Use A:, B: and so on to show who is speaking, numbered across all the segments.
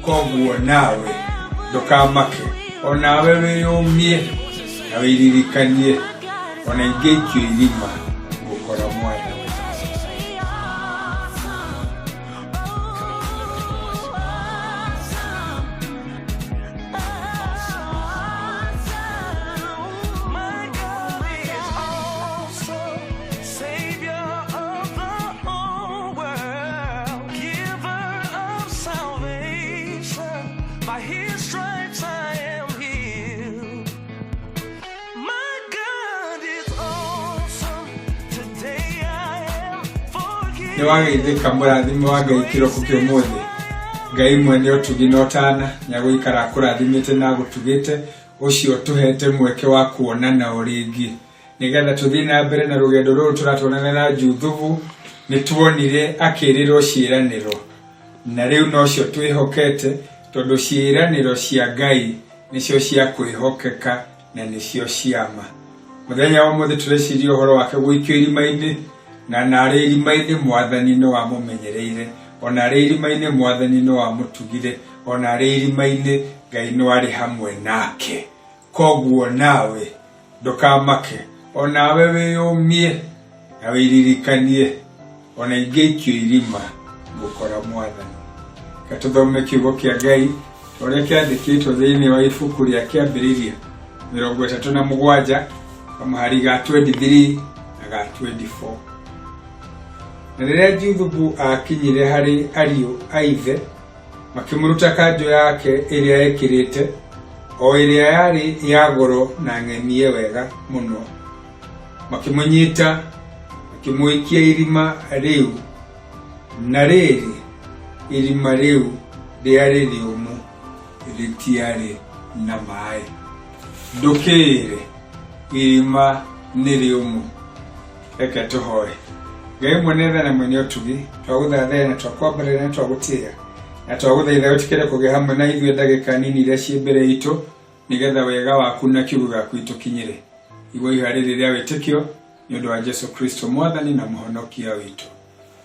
A: Koguo nawe ndũkamake, onawe wĩyũmie na wĩririkanie, ona ingĩikio irima ngũkora Mwathani.
B: My God is awesome, Savior of the whole world, giver of salvation. By His stripes I am healed. My God is awesome. Today I am
A: Nĩ
B: forgiven.
A: wageithĩka mũrathime wa Ngai kĩroko kĩa ũmũthĩ. Ngai mwene ũtugi na ũtana nĩagũikara akũrathimĩte na agũtugĩte, ũcio ũtũhete mweke wa kuonana o rĩngĩ nĩgetha tũthiĩ na mbere na rũgendo rũrũ tũratwarana na Juthubu. Nĩ tuonire akĩrĩrwo ciĩranĩro, na rĩu nocio twĩhokete, tondũ ciĩranĩro cia Ngai nĩcio cia kwĩhokeka na nĩcio ciama. Mũthenya wa ũmũthĩ tũreciria ũhoro wake gũikio irima-inĩ, na narĩ irima-inĩ Mwathani nĩ wamũmenyereire, ona arĩ irima-inĩ Mwathani nĩ wamũtugire, ona arĩ irima-inĩ Ngai nĩ warĩ hamwe nake. Koguo nawe ndũkamake, onawe wĩyũmie na wĩririkanie, ona ingĩikio irima ngũkora Mwathani. Reke tũthome kiugo kĩa Ngai ũrĩa kĩandĩkĩtwo thĩinĩ wa ibuku rĩa Kĩambĩrĩria 37, kamũhari ga 23 na ga 24. Na rĩrĩa Juthubu aakinyire harĩ ariũ a ithe, makĩmũruta kanjũ yake ĩrĩa ekĩrĩte, o ĩrĩa yarĩ ya goro na ng'emie wega mũno, makĩmũnyita, makĩmũikia irima rĩu. Na rĩrĩ, irima rĩu rĩarĩ rĩũmũ, rĩtiarĩ na maĩ. Ndũkĩĩre, irima nĩ rĩũmũ. Reke tũhoe. Ngai mwene tha na mwene ũtugi, twagũthathaiya na twakwambarĩra na twagũtĩĩa na twagũthaitha wĩtĩkĩre kũgĩa hamwe na ithuĩ ndagĩka nini iria ciĩ mbere itũ, nĩgetha wega waku na kiugo gĩaku itũkinyĩre. Igua ihoya rĩrĩ rĩa wĩtĩkio nĩ ũndũ wa Jesu Kristo Mwathani na Mũhonokia witũ,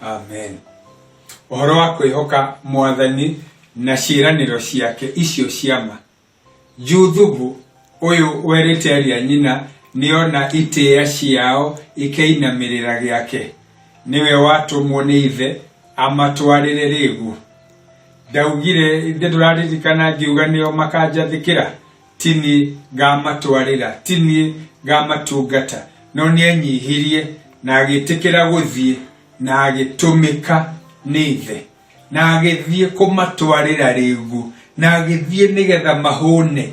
A: amen. Ũhoro wa kwĩhoka Mwathani na ciĩranĩro ciake icio ciama. Juthubu ũyũ werĩte aria nyina nĩona itĩĩa ciao ikeinamĩrĩra gĩake, nĩwe watũmwo nĩ ithe amatwarĩre rĩgu. Ndaugire ithe ndũraririkana ngiuga nĩo makanjathĩkĩra, ti niĩ ngamatwarĩra, ti niĩ ngamatungata. No nĩenyihirie na agĩtĩkĩra gũthiĩ na agĩtũmĩka nĩ ithe, na agĩthiĩ kũmatwarĩra rĩgu, na agĩthiĩ nĩgetha mahũne.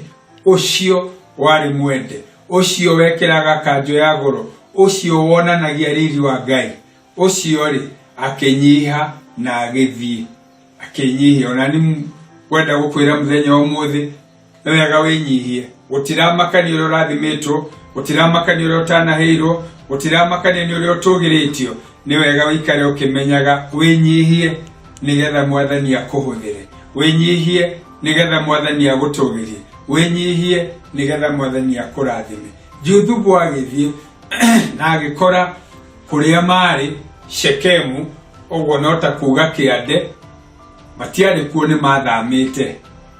A: Ũcio warĩ mwende, ũcio wekĩraga kanjũ ya goro, ũcio wonanagia riri wa Ngai, ũcio rĩ akĩnyiha na agĩthiĩ akĩnyihia. Ona nĩ kwenda gũkwĩra mũthenya wa ũmũthĩ, nĩ wega wĩnyihie. Gũtiramakania ũrĩa ũrathimĩtwo, gũtiramakania ũrĩa ũtanaheirwo, gũtiramakania nĩ ũrĩa ũtũgĩrĩtio. Nĩ wega ũikare ũkĩmenyaga wĩnyihie nĩgetha Mwathani akũhũthĩre, wĩnyihie nĩgetha Mwathani agũtũgĩrie, wĩnyihie nĩgetha Mwathani akũrathime. Juthubu agĩthiĩ na agĩkora kũrĩa marĩ Shekemu, ũguo no ta kuga kĩande, matiarĩ kuo, nĩ mathamĩte.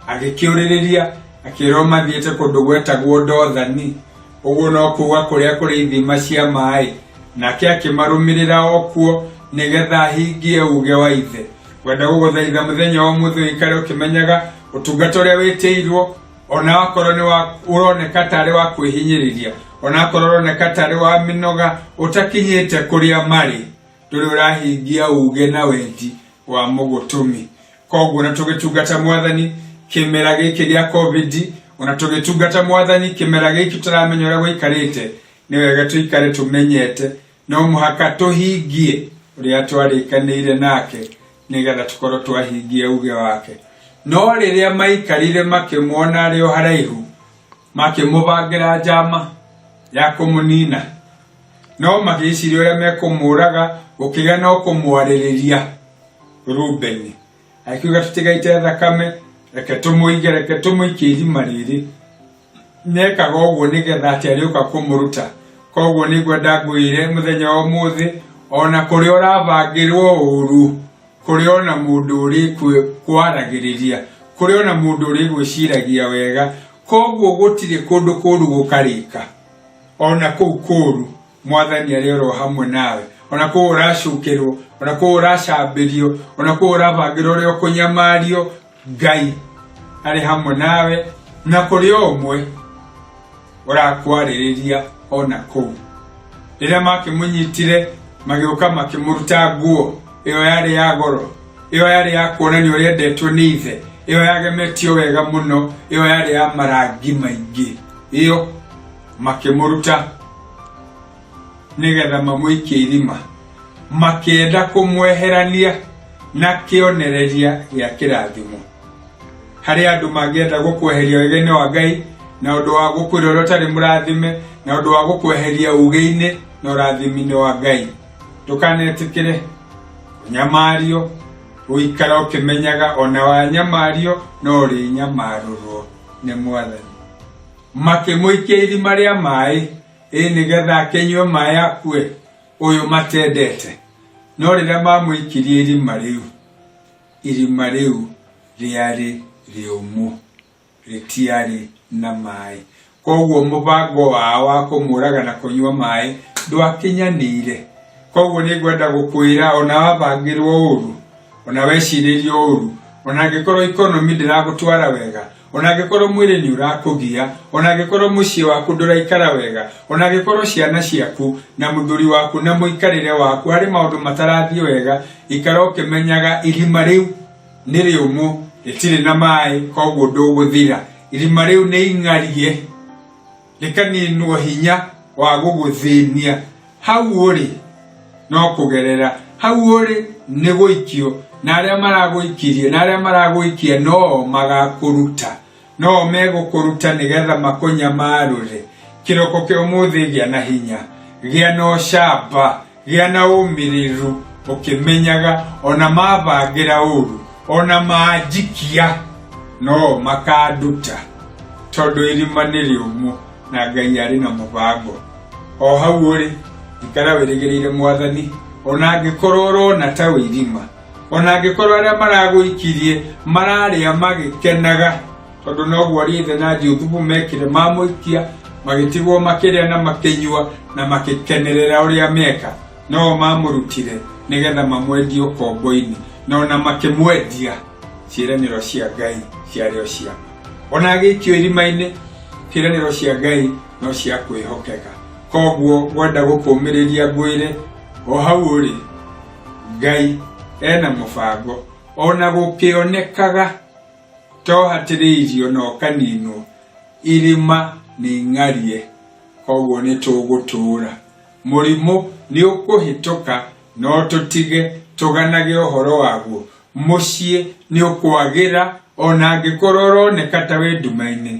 A: Agĩkĩũrĩrĩria akĩrwo mathiĩte kũndũ gwetagwo Dothani, ũguo no kuga kũrĩa kũrĩ ithima cia maĩ. Nake akĩmarũmĩrĩra o kuo nĩgetha ahingie uge wa ithe. Ngwenda gũgũthaitha mũthenya wa ũmũthĩ ũikare ũkĩmenyaga ũtungata ũrĩa wĩtĩirwo, ona akorwo nĩ wa ũroneka tarĩ wa kwĩhinyĩrĩria, ona akorwo ũroneka tarĩ wa mĩnoga, ũtakinyĩte kũrĩa marĩ, ndũrĩ ũrahingia uge na wendi wa mũgũtũmi. Koguo na tũgĩtungata Mwathani kĩmera gĩkĩ gĩa COVID, ona tũgĩtungata Mwathani kĩmera gĩkĩ tũramenya ũrĩa gũikarĩte, nĩ wega tũikare tũmenyete no mũhaka tũhingie ũrĩa twarĩkanĩire nake nĩgetha tũkorwo twahingia uge wake. No rĩrĩa maikarire makĩmuona arĩ o haraihu, makĩmũbangĩra njama ya kũmũnina, no magĩciria ũrĩa mekũmũraga, gũkĩgĩa no kũmwarĩrĩria. Rubeni akiuga, tũtigaite thakame, reke tũmũige, reke tũmũikie irima rĩrĩ. Nekaga ũguo nĩgetha atĩ arĩũka kũmũruta. Koguo nĩngwenda ngwĩre mũthenya wa ũmũthĩ, ona kũrĩa ũrabangĩrwo ũru, kũrĩa ona mũndũ ũrĩ kwaragĩrĩria, Kũrĩ ona mũndũ ũrĩgwĩciragia wega. Koguo gũtirĩ kũndũ kũũru gũkarĩka. Ona kũu kũũru Mwathani arĩ oro hamwe nawe. Ona kũu ũracukĩrwo, ona kũu ũracambĩrio, ona kũu ũrabangĩrwo ũrĩa ũkũnyamario, Ngai arĩ hamwe nawe, na kũrĩ o ũmwe ũrakwarĩrĩria ona kũu. Rĩrĩa makĩmũnyitire, magĩũka makĩmũruta nguo ĩyo yarĩ ya goro, ĩyo yarĩ ya kuonania ũrĩa endetwo nĩ ithe, ĩyo yagemetio wega mũno, ĩyo yarĩ ya marangi maingĩ, ĩyo makĩmũruta nĩgetha mamũikie irima, makĩenda kũmweherania na kĩonereria gĩa kĩrathimo. Harĩ andũ mangĩenda gũkweheria wega-inĩ wa Ngai na ũndũ wa gũkwĩra ũrĩa ũtarĩ mũrathime, na ũndũ wa gũkweheria uge-inĩ na ũrathimi-inĩ wa Ngai. Ndũkanetĩkĩre kũnyamario, ũikara ũkĩmenyaga ona wanyamario no ũrĩnyamarũrwo nĩ Mwathani. Makĩmũikia irima rĩa maĩ, ĩ nĩgetha akĩnyue maĩ akue, ũyũ matendete. No rĩrĩa mamũikirie irima rĩu, irima rĩu rĩarĩ rĩũmũ, rĩtiarĩ na maĩ. Koguo mũbango wao wa kũmũraga na kũnyua maĩ ndwakinyanĩire. Koguo nĩ ngwenda gũkwĩra ona wabangĩrwo ũru, ona wecirĩrio ũru, ona angĩkorwo economy ndĩragũtwara wega, ona angĩkorwo mwĩrĩ nĩ ũrakũgia, ona angĩkorwo mũciĩ waku ndũraikara wega, ona angĩkorwo ciana ciaku na mũthuri waku na mũikarĩre waku harĩ maũndũ matarathiĩ wega, ikara ũkĩmenyaga irima rĩu nĩ rĩũmũ, rĩtirĩ na maĩ, koguo ndũgũthira. Irima rĩu nĩ ing'arie, rĩkaninwo hinya wa gũgũthĩnia. Hau ũrĩ no kũgerera, hau ũrĩ nĩ gũikio, na arĩa maragũikirie na arĩa maragũikia no magakũruta, no megũkũruta nĩgetha makũnyamarũre. Kĩroko kĩa ũmũthĩ gĩa na hinya, gĩa na ũcamba, gĩa na ũmĩrĩru, ũkĩmenyaga ona mabangĩra ũru, ona manjikia no makanduta, tondũ irima nĩ rĩũmũ na Ngai arĩ na mũbango. O hau ũrĩ, ikara wĩrĩgĩrĩire Mwathani, ona angĩkorwo ũrona ta wĩ irima, ona angĩkorwo arĩa maragũikirie mararĩa magĩkenaga, tondũ noguo arĩa ithe na Juthubu mekire, mamũikia magĩtigwo makĩrĩa na makĩnyua na makĩkenerera ũrĩa meka, no mamũrutire nĩgetha mamwendie ũkombo-inĩ, na ona makĩmwendia, ciĩranĩro cia Ngai ciarĩ o cia ma. Ona agĩikio irima-inĩ, ciĩranĩro cia Ngai no cia kwĩhokeka. Koguo ngwenda gũkũmĩrĩria ngwĩre o hau ũrĩ, Ngai ena mũbango, ona gũkĩonekaga to hatĩrĩirio na ũkaninwo, irima nĩ ing'arie, koguo nĩ tũgũtũũra. Mũrimũ nĩ ũkũhĩtũka no tũtige tũganage ũhoro waguo. Mũciĩ nĩ ũkwagĩra ona angĩkorwo ũroneka ta wĩ nduma-inĩ.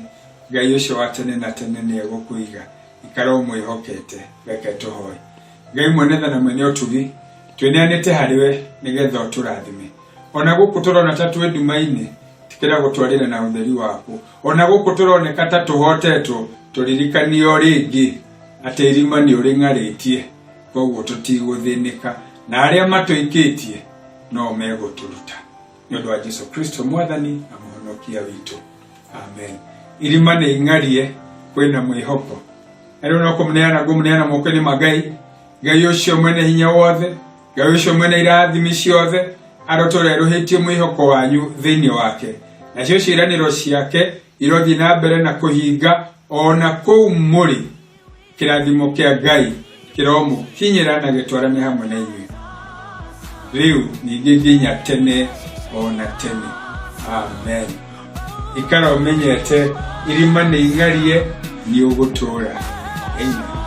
A: Ngai ũcio wa tene na tene nĩ egũkũiga. Ikara ũmwĩhokete. Reke tũhoe. Ngai mwene tha na mwene ũtugi, twĩneanĩte harĩ we nĩgetha ũtũrathime. Ona gũkũ tũrona ta twĩ nduma-inĩ, tikĩra gũtwarĩra na ũtheri waku. Ona gũkũ tũroneka ta tũhotetwo, tũririkanie o rĩngĩ atĩ irima nĩ ũrĩng'arĩtie, koguo tũtigũthĩnĩka, na arĩa matũikĩtie no megũtũruta. Nĩ ũndũ wa Jesu Kristo Mwathani na Mũhonokia witũ. Amen. Irima nĩ ing'arie, kwĩna mwĩhoko. Na rĩu no kũmũneana ngũmũneana moko-inĩ ma Ngai, Ngai ũcio mwene hinya wothe, Ngai ũcio mwene irathimi ciothe, arotũra erũhĩtie mwĩhoko wanyu thĩinĩ wake. Nacio ciĩranĩro ciake irothiĩ na mbere na kũhinga o na kũu mũrĩ. Kĩrathimo kĩa Ngai kĩromũkinyĩra na gĩtwarane hamwe na inyuĩ rĩu ningĩ nginya tene o na tene. Amen. Ikara ũmenyete irima nĩ ing'arie, nĩ ũgũtũũra. Amen.